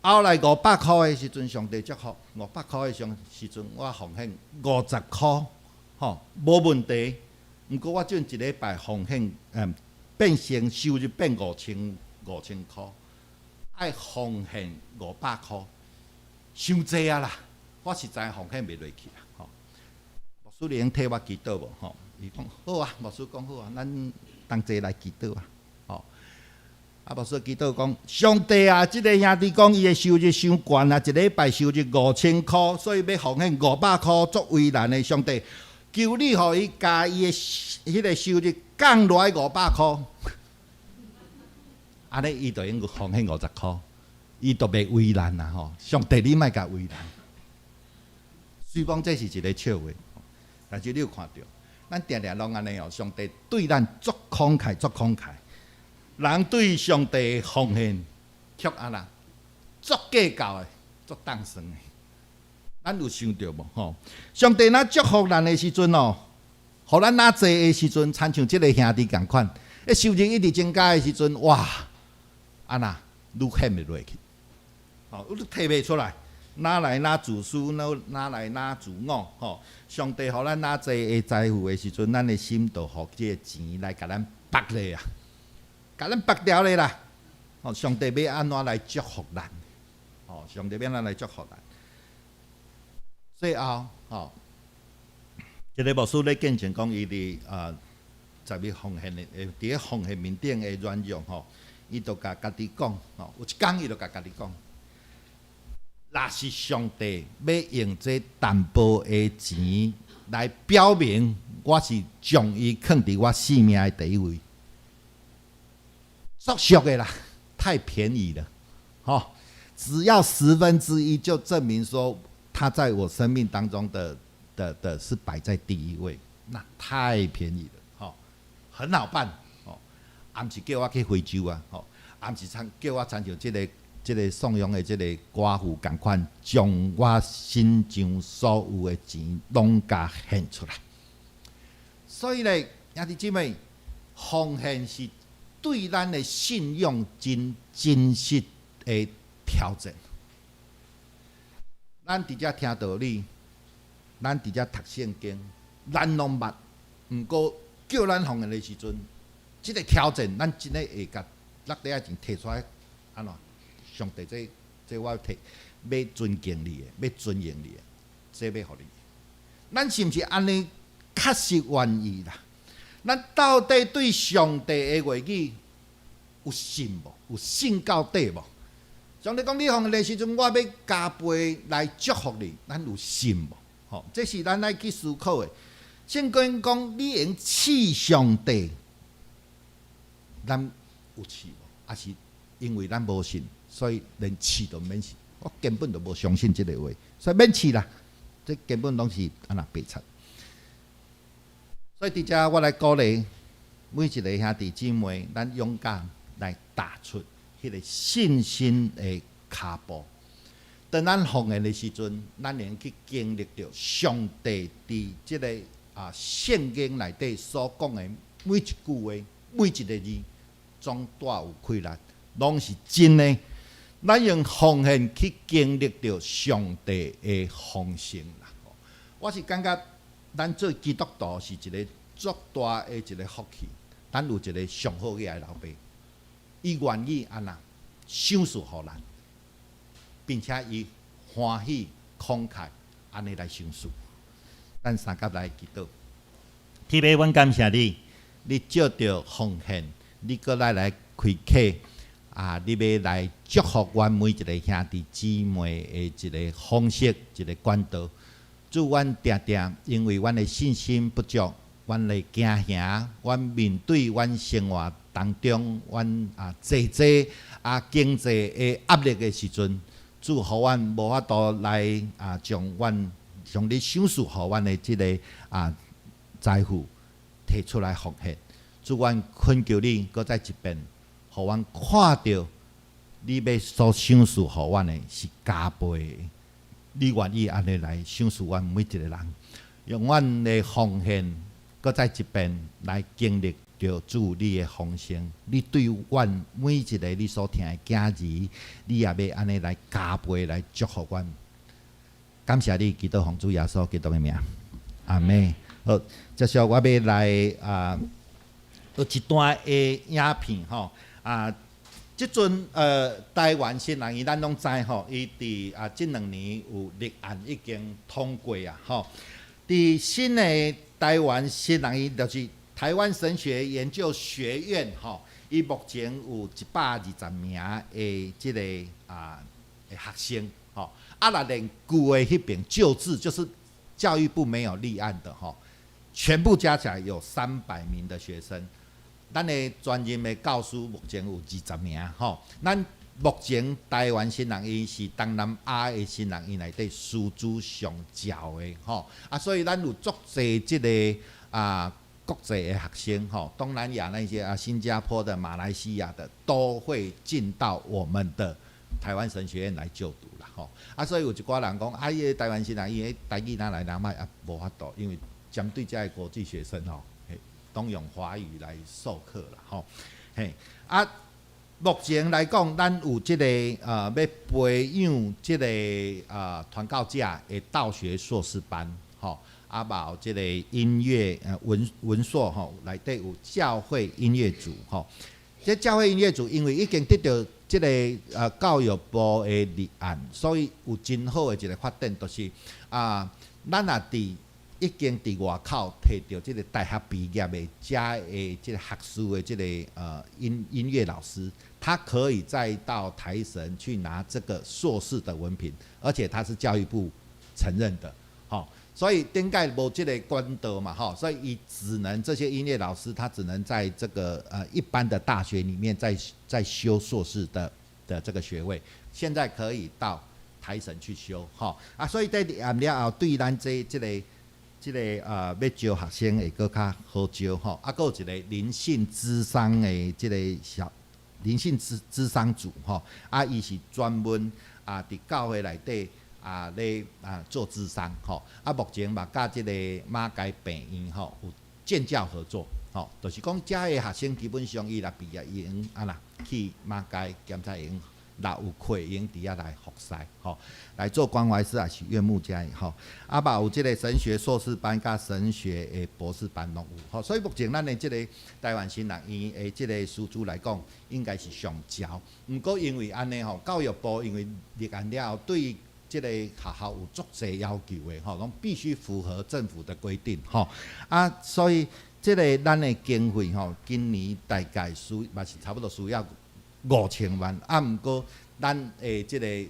後來500箍的時陣，上帝祝福五百箍的上時陣，我奉獻50箍，吼，無問題。毋過我這陣一禮拜奉獻，變成收入變5000箍，愛奉獻500箍，傷濟啊啦！我實在奉獻袂落去啦，吼。牧師，你會替我祈禱無？吼，伊講好啊，牧師講好啊，咱同齊來祈禱啊，吼。啊，牧師祈禱講，上帝啊，這个兄弟講伊的收入傷懸啊，一禮拜收入5000箍，所以欲奉獻500箍，足為難的。上帝，求你予伊共伊的彼个收入降落來五百箍，按呢伊就應該奉獻50箍，伊就袂為難啦吼。上帝，你莫共為難。雖講這是一个笑話，但是你有看著，咱定定攏按呢哦。上帝對咱足慷慨，足慷慨。人對上帝奉獻，卻按怎足計較的，足當算的。咱有想著無？吼，上帝若祝福咱的時陣哦，予咱若濟的時陣，親像這个兄弟仝款，收入一直增加的時陣，哇，按怎愈獻袂落去，吼，愈提袂出來，哪來哪自私，哪來哪自我，吼！上帝予咱若濟的財富的時陣，咱的心就予這个錢來共咱縛咧啊，共咱縛牢咧啦！吼，上帝欲按怎來祝福咱？吼，上帝欲按怎來祝福咱？最後，吼，一个牧師咧見證講，伊佇十一奉獻的，佇咧奉獻面頂的軟弱，吼，伊就共家己講，吼，有一工伊就共家己講，若是上帝欲用這淡薄的錢來表明我是將伊囥佇我生命的第一位，足俗的啦，太便宜了，吼，只要十分之一就證明說他在我生命當中的是擺在第一位，那太便宜了，吼，很好辦，吼，啊毋是叫我去非洲啊，吼，啊毋是親叫我親像這个送養的這个寡婦仝款，將我身上所有的錢攏共獻出來。所以咧，兄弟姊妹，奉獻是對咱的信仰真真實的挑戰。咱佇遮聽道理，咱佇遮讀聖經，咱攏捌。毋過叫咱奉獻的時陣，這個挑戰，咱真的會共落袋仔錢提出來，按怎？上帝這這我提，欲尊敬你的，欲尊榮你的，這欲予你。咱是毋是按呢確實願意啦？咱到底對上帝的話語有信無？有信到底無？上帝講你奉獻的時陣，我欲加倍來祝福你，咱有信無？吼，這是咱愛去思考的。聖經講你會用試上帝，咱有試無？抑是因為咱無信，所以連試都免試。我根本就無相信這个話，所以免試啦。這根本攏是按呢白賊。所以佇遮我來鼓勵每一个兄弟姊妹，咱勇敢來踏出彼个信心的跤步。當咱奉獻的時陣，咱會去經歷著上帝佇這个聖經內底所講的每一句話、每一个字，總帶有氣力，攏是真的。咱用奉獻去經歷著上帝的豐盛啦。我是感覺，咱做基督徒是一个足大的一个福氣。咱有一个上好的老爸，伊願意按呢賞賜予咱，並且伊歡喜慷慨按呢來賞賜。咱相佮來祈禱。天父，阮感謝你，你藉著奉獻，你閣來來開啟啊！你欲來祝福阮每一个兄弟姊妹的一个方式，一个管道。主，阮定定因為阮的信心不足，阮的驚嚇，阮面對阮生活當中，阮濟濟經濟的壓力的時陣，主予阮無法度來將阮將你賞賜予阮的這个財富提出來奉獻。主，阮懇求你，閣再一遍，予阮看著你欲所賞賜予阮的是加倍的。你願意按呢來賞賜阮每一个人，用阮的奉獻，閣再一遍來經歷著主你的豐盛。你對阮每一个你所疼的囝兒，你也欲按呢來加倍來祝福阮。感謝你，祈禱奉主耶穌基督的名，阿們。好，接續我欲來有一段的影片吼啊。這陣台灣神學院咱攏知吼，伊佇這2年有立案已經通過啊吼。佇新的台灣神學院，就是台灣神學研究學院吼，伊目前有120名的這个的學生吼。啊，若連舊的彼爿舊制，就是教育部沒有立案的吼，全部加起來有300名的學生。咱的專任的教師目前有20名吼。咱目前台灣神學院是東南亞的神學院內底師資上少的吼。啊，所以咱有足濟這个國際的學生吼，東南亞那些啊，新加坡的、馬來西亞的，都會進到我們的台灣神學院來就讀啦吼。啊，所以有一寡人講，啊，伊个台灣神學院，台語哪來哪歹啊，無法度，因為針對這个國際學生吼，攏用華語來授課啦，吼，嘿，啊，目前來講，咱有這个欲培養這个傳教者的道學碩士班，吼，啊，嘛有這个音樂文文碩吼，內底有教會音樂組，吼，這教會音樂組因為已經得著這个教育部的立案，所以有真好的一个發展，就是啊，咱若佇已經佇外口提著這个大學畢業的遮的這个學士的這个音樂老師，他可以再到台神去拿這個碩士的文憑，而且他是教育部承認的，吼，所以頂擺無這个管道嘛，吼，所以伊只能這些音樂老師，他只能在這個一般的大學裡面再修碩士的這個學位，現在可以到台神去修，吼，啊，所以在立案了後，對咱這個欲招學生會閣較好招吼，啊，閣有一个靈性諮商的這個小靈性諮商組吼，啊，伊是專門佇教會內底咧做諮商吼，啊，目前嘛佮這個馬偕病院吼有建教合作吼，就是講遮的學生基本上伊若畢業伊會用按呢去馬偕檢查會用若有課會用佇遐來服侍，吼，來做關懷師也是院牧家吼。啊，嘛有這个神學碩士班佮神學的博士班攏有，吼。所以目前咱的這个台灣神學院的這个師資來講，應該是上焦。毋過因為按呢吼，教育部因為立案了後，對這个學校有足濟要求的吼，攏必須符合政府的規定吼。啊，所以這个咱的經費吼，今年大概需嘛是差不多需要5000萬，啊，毋過咱的這个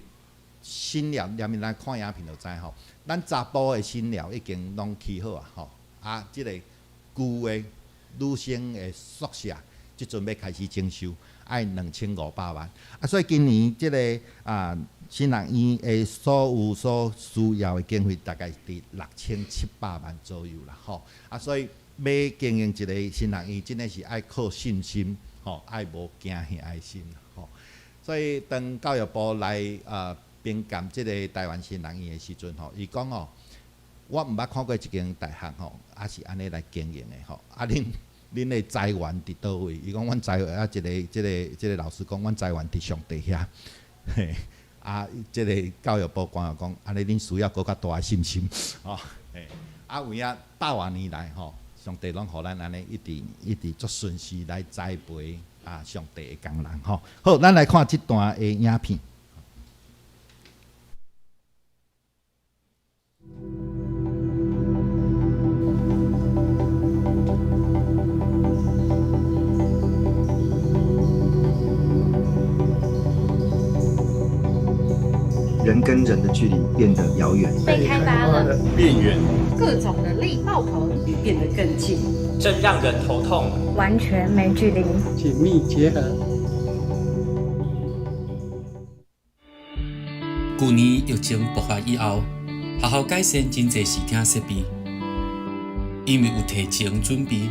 新寮，連面咱看影片就知吼，咱查埔的新寮已經攏起好啊吼，啊，這个舊的女生的宿舍，這陣欲開始整修，愛2500萬，啊，所以今年這个啊神學院的所有所需要的經費，大概佇6700萬左右啦吼，啊，所以欲經營一个神學院，真的是愛靠信心。吼，愛無驚嚇的心吼，所以當教育部來評鑑這个台灣神學院的時陣吼，伊講哦，我毋捌看過一間大學吼，抑是按呢來經營的吼，啊恁的財源佇佗位？伊講阮財源啊，一个這个這个老師講，阮財源佇上帝遐，嘿，啊，這个教育部官員講，按呢恁需要閣較大的信心，吼，嘿，啊有影百外年來吼。上帝攏予咱按呢一直一直足順時來栽培啊，上帝的工人吼。好，咱來看這段的影片。人跟人的距離變得遙遠，被開發了，變遠，各種的力爆棚，變得更近，真讓人頭痛，完全沒距離，緊密結合。舊年疫情爆發以後，學校改善真濟視聽設備，因為有提前準備，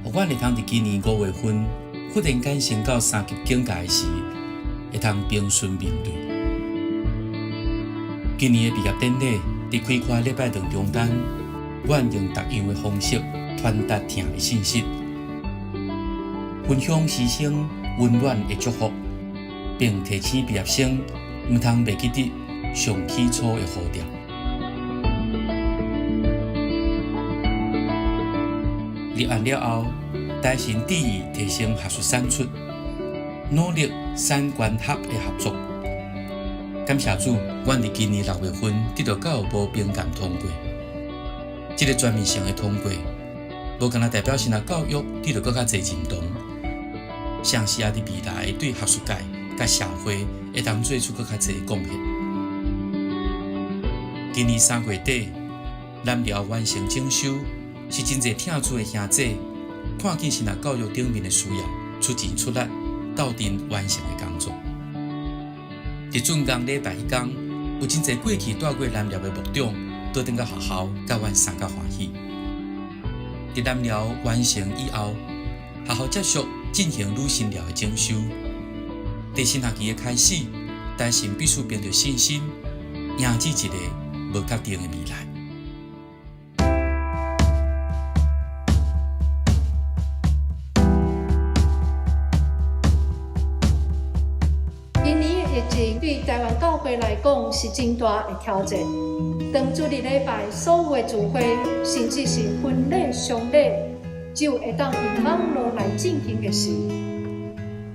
予阮會通佇今年5月份忽然間升到3級警戒時，會通平順面對。今年的畢業典禮，佇開課禮拜堂中間，阮用特樣的方式傳達疼的信息，分享師生溫暖的祝福，並提醒畢業生毋通袂記得上起初的呼召。立案了後，台神致意提升學術產出，努力產官學的合作。感謝主，阮佇今年6月份得到教育部評鑑通過。這个全面性的通過，無干焦代表神學教育得到閣較濟認同，相信也佇未來對學術界佮社會會當做出閣較濟貢獻。今年3月底，南寮完成整修，是真濟疼主的兄弟看見神學教育頂面的需要，出錢出力鬥陣完成的工作。佇竣工禮拜彼工，有真濟過去蹛過南寮的牧長，倒轉到學校，佮阮相佮歡喜。佇南寮完成以後，學校繼續進行女神寮的整修。佇新學期的開始，台神必須憑著信心，迎接一個無確定的未來。今年的疫情對台灣教會來講是真大的挑戰。當主日禮拜所有的聚會，甚至是婚禮、喪禮，只有會當用網路來進行的時，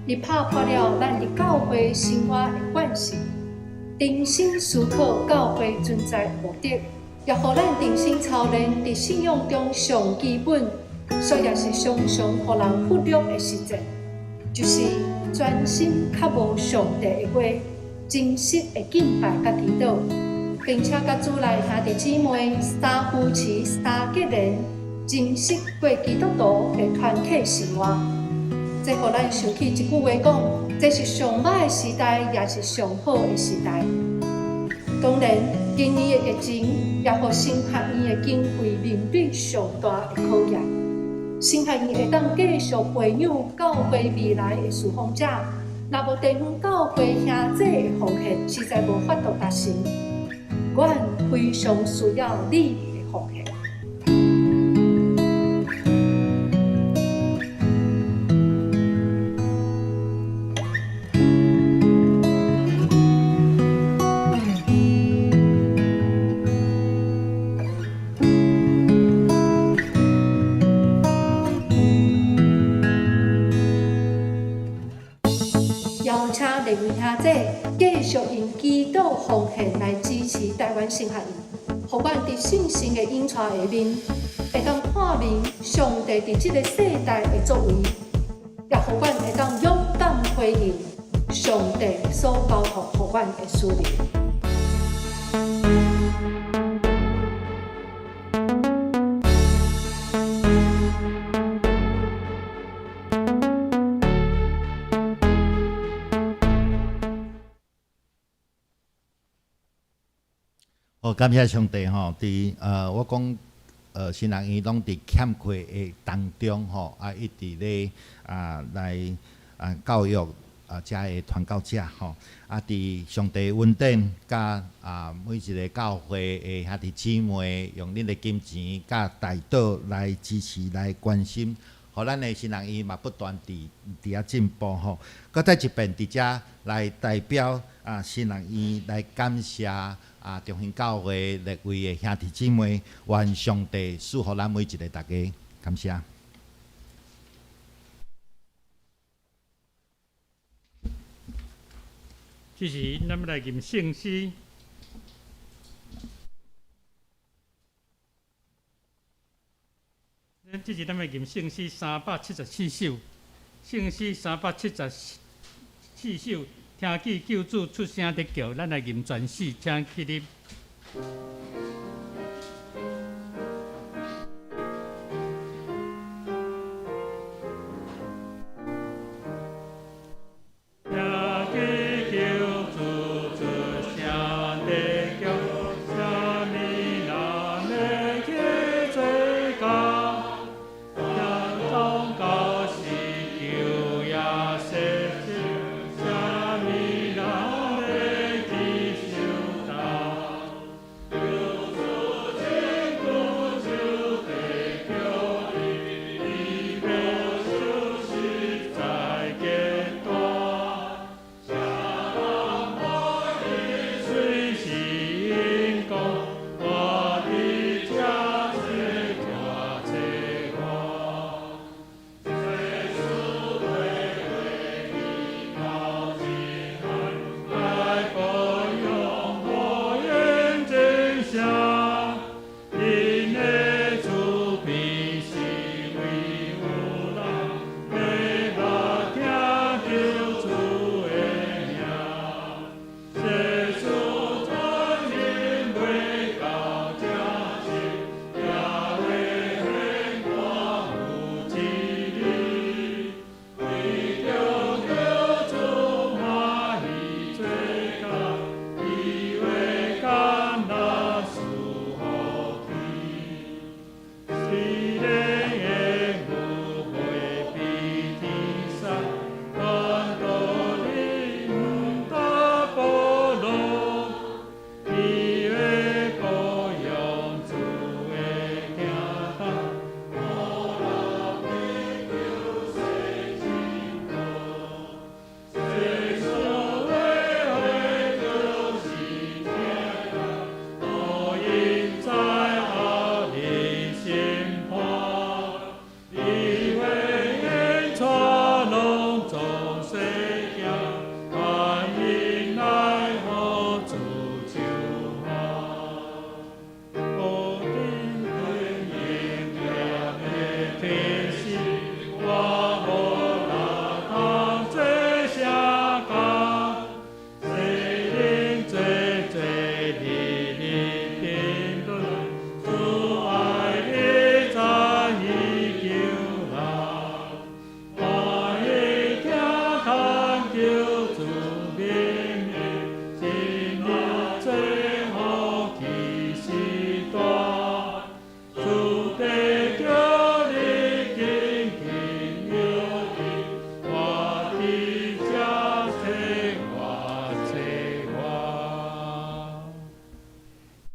伊拍破了咱佇教會生活的慣性，重新思考教會存在的目的，也予咱重新操練佇信仰中上基本，所以也是常常予人忽略的實踐，就是專心渴慕上帝的話，真實的敬拜佮祈禱，並且佮主內兄弟姊妹三扶持、三結連，真實過基督徒的團體生活。這予咱想起一句話講：這是上歹的時代，也是上好的時代。當然，今年的疫情也予神學院的經費面對上大的考驗。神學院會當繼續培養教會未來的事奉者，若無地方教會兄弟的奉獻，實在無法度達成。阮非常需要你的奉獻。邀請立位兄弟繼續用祈禱奉獻來支持臺灣神學院，予阮佇信心的引帶下面，會當看明上帝佇這个世代的作為，也予阮會當勇敢回應上帝所交託予阮的使命。好，感謝上帝吼，佇我講神學院攏佇欠缺的當中吼，啊一直咧啊來啊教育啊遮的傳教者吼，啊佇上帝恩典佮啊每一个教會的兄弟姊妹，用恁的金錢佮代禱來支持來關心，予咱的神學院嘛不斷佇遐進步吼。閣再一遍佇遮來代表啊神學院來感謝。啊！中興教會列位的兄弟姊妹，願上帝賜予咱每一个大家，感謝。這時，咱欲來吟聖詩。這時，咱欲吟聖詩374首，聖詩374首。聽見救主出聲佇叫，咱來吟全詩，請起立。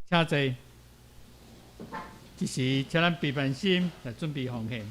請坐。這時，請咱備辦心來準備奉獻。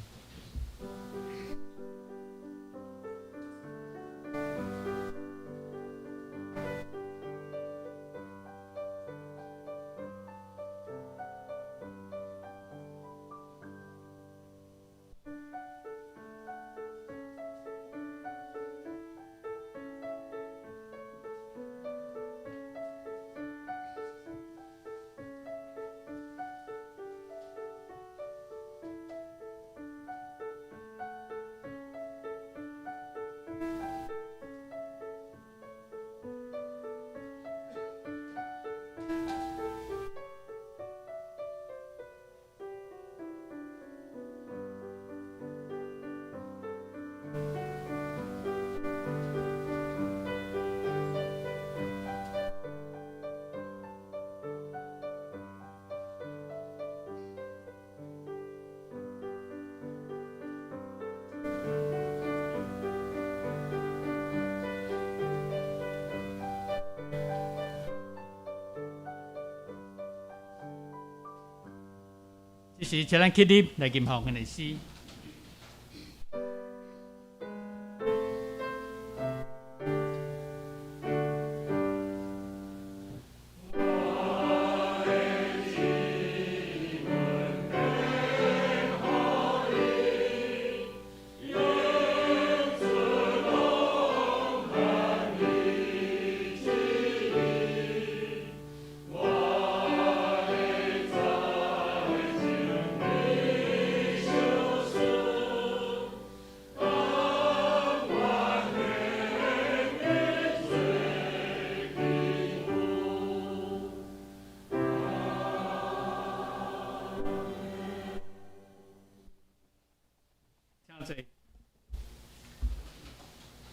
這時請咱起立來吟奉的詩。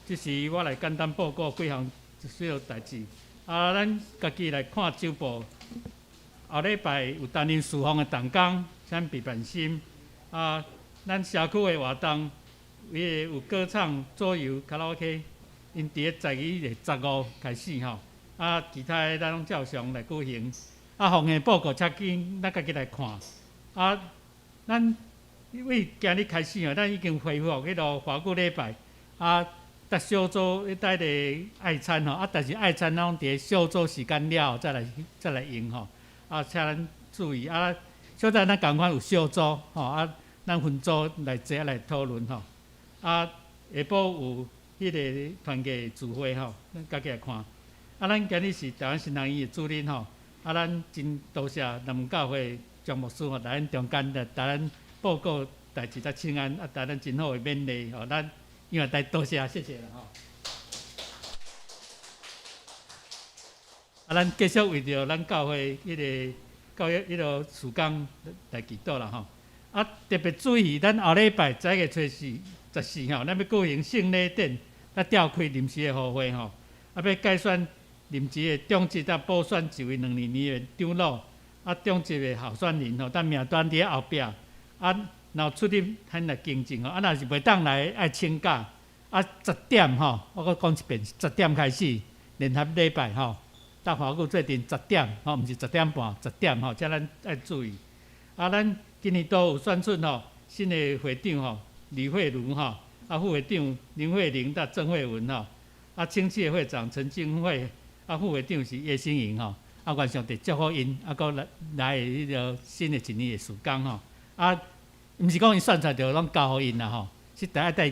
這時我來簡單報告幾項需要代誌。啊，咱家己來看週報。後禮拜有擔任事奉的同工，請備辦心。啊，咱社區的活動，伊個有歌唱、桌遊、卡拉 OK，𪜶佇咧12月15開始吼。啊，其他的咱攏照常來舉行。啊，奉獻報告請緊，咱家己來看。啊，咱為今日開始吼，咱已經恢復彼個華語禮拜。啊，逐小組彼帶個愛餐吼，啊，但是愛餐攏佇咧小組時間了後再來用吼。啊，請咱注意啊，小等咱仝款有小組吼，啊，咱分組來坐來討論吼。啊，下晡有彼個團契聚會吼，咱家己來看。啊，咱今日是台灣神學院的主任吼，啊，咱真多謝南門教會張牧師吼來咱中間來共咱報告代誌佮請安，啊，予咱真好的勉勵吼，咱。因為來多謝，謝謝啦吼。啊，咱繼續為著咱教會彼個教育彼個事工來祈禱啦吼。啊，特別注意，咱後禮拜11月初四、14吼，咱欲舉行聖禮典，來召開臨時的會會吼。啊，欲改選臨時的長執佮補選一位兩年的長老，啊，長執的候選人吼，等名單佇咧後壁，啊。若有出入，咱來更正吼。啊，若是袂當來，愛請假。啊，十點吼，我閣講一遍，十點開始聯合禮拜吼。搭華語做陣十點吼，毋是10點半，十點吼，請咱愛注意。啊，咱今年度有選出吼新的會長吼，李慧茹吼，啊，副會長林慧玲佮鄭慧文吼，啊，青協會長陳金慧，啊，副會長是葉新穎吼。啊，願上帝祝福𪜶，啊，閣來來的彼個新的一年的事工吼。啊，毋是講𪜶選出來就攏交予𪜶啦吼，是得愛帶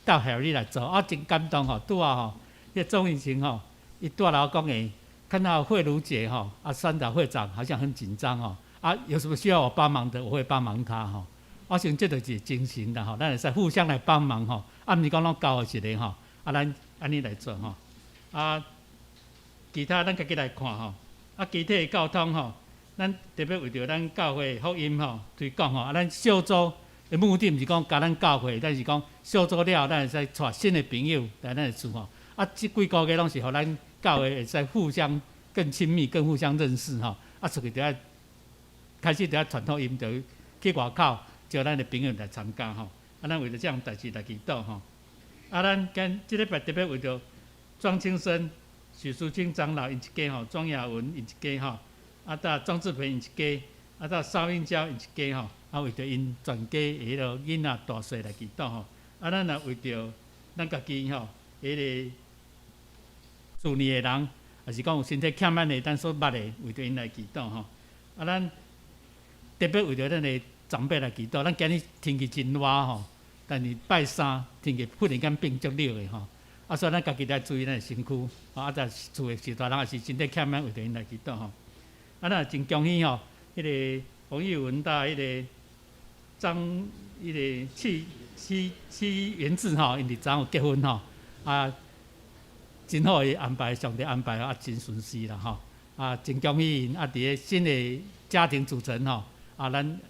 鬥協力來做。啊，真感動吼，拄仔吼，彼個鍾以晴吼，伊拄仔來講的，看到慧茹姐吼，啊，選到會長好像很緊張吼，啊，有什麼需要我幫忙的，我會幫忙他吼。我想這就是精神啦吼，咱會使互相來幫忙吼，啊，毋是講攏交予一個吼，啊，咱按呢來做吼。啊，其他咱家己來看吼，啊，其他的溝通吼。咱特別為著咱教會福音吼推廣吼，啊，咱小組的目的毋是講共咱教會，咱是講小組了後，咱會使帶新的朋友來咱的厝吼。啊，這幾個月攏是予咱教會會使互相更親密、更互相認識吼。啊，出去就愛開始就愛傳福音，就去外口招咱的朋友來參加吼。啊，咱為著這項代誌來祈禱吼。啊，咱今這禮拜特別為著莊清生、許淑清長老𪜶一家吼，莊雅文𪜶一家吼。啊，搭莊志培𪜶一家，啊，搭邵英嬌𪜶一家吼，啊，為著𪜶全家的彼個囡仔大細來祈禱吼。啊，咱也為著咱家己吼，彼個思念的人，抑是講有身體欠咱的，咱所捌的，為著𪜶來祈禱吼。啊，咱特別為著咱的長輩來祈禱。咱今日天氣真熱吼，但是拜三天氣忽然間變足冷的吼。啊，所以咱家己來注意咱的身軀，啊，在厝的序大人也是身體欠咱，為著𪜶來祈禱吼。啊，咱也真恭喜吼，彼個洪玉文佮彼個張，彼個戚戚戚元志吼，𪜶佇昨有結婚吼，啊，真好的安排，上帝安排啊，真順遂啦吼，啊，真恭喜𪜶啊，佇咧新的家庭組成吼，啊，咱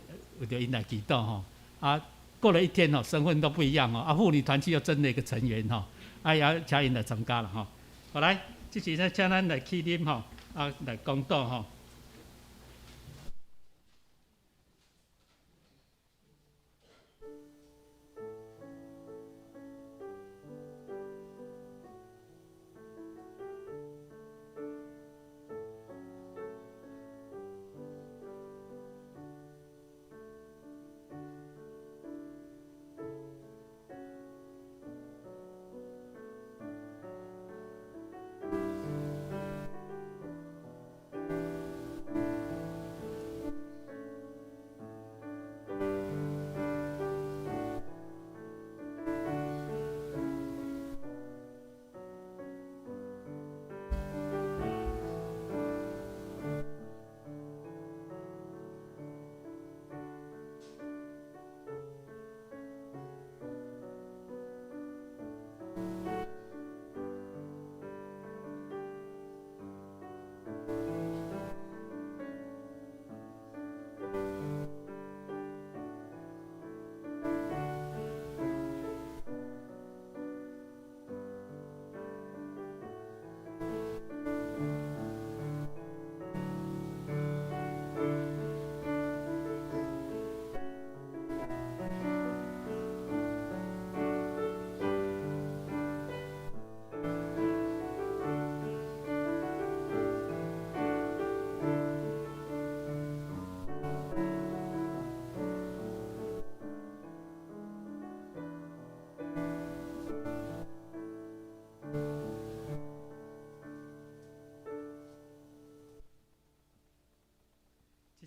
為著𪜶來祈禱吼，啊，過了一天吼，身份都不一樣吼，啊，婦女團契又增了一個成員吼，啊，也請𪜶來參加啦吼。好來，這時咱請咱來起立吼，啊，來講道吼。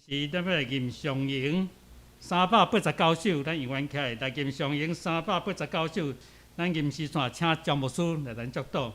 是咱欲來吟上榮389首，咱永遠起來來吟上榮三百八十九首。咱吟詩線請張牧師來咱祝禱。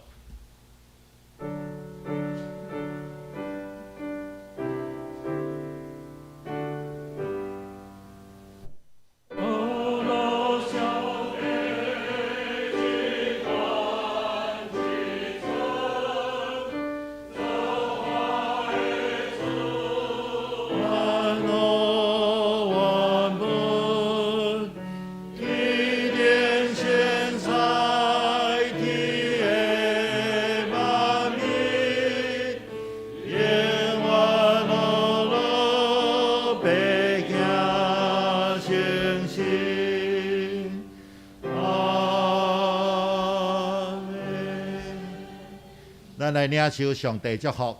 咱來領受上帝祝福，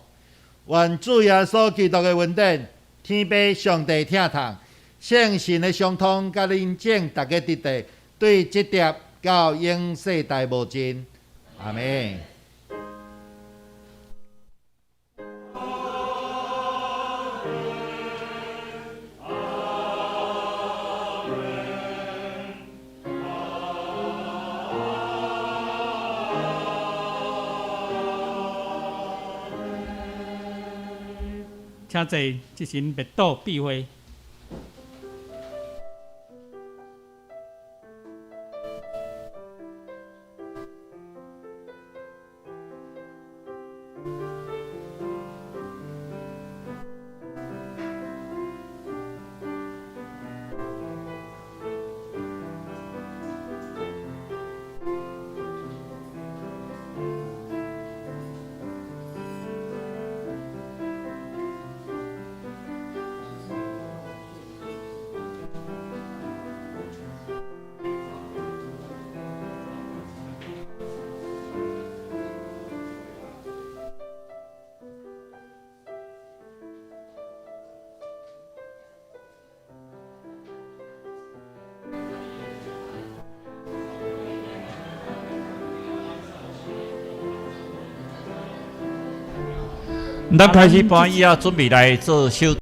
願主耶穌基督的恩典、天父上帝疼痛、聖神的相通，佮恁眾逐家佇地，對這疊到永世代無盡。阿們。請坐，這時默禱閉會。咱開始搬椅仔，準備來做小。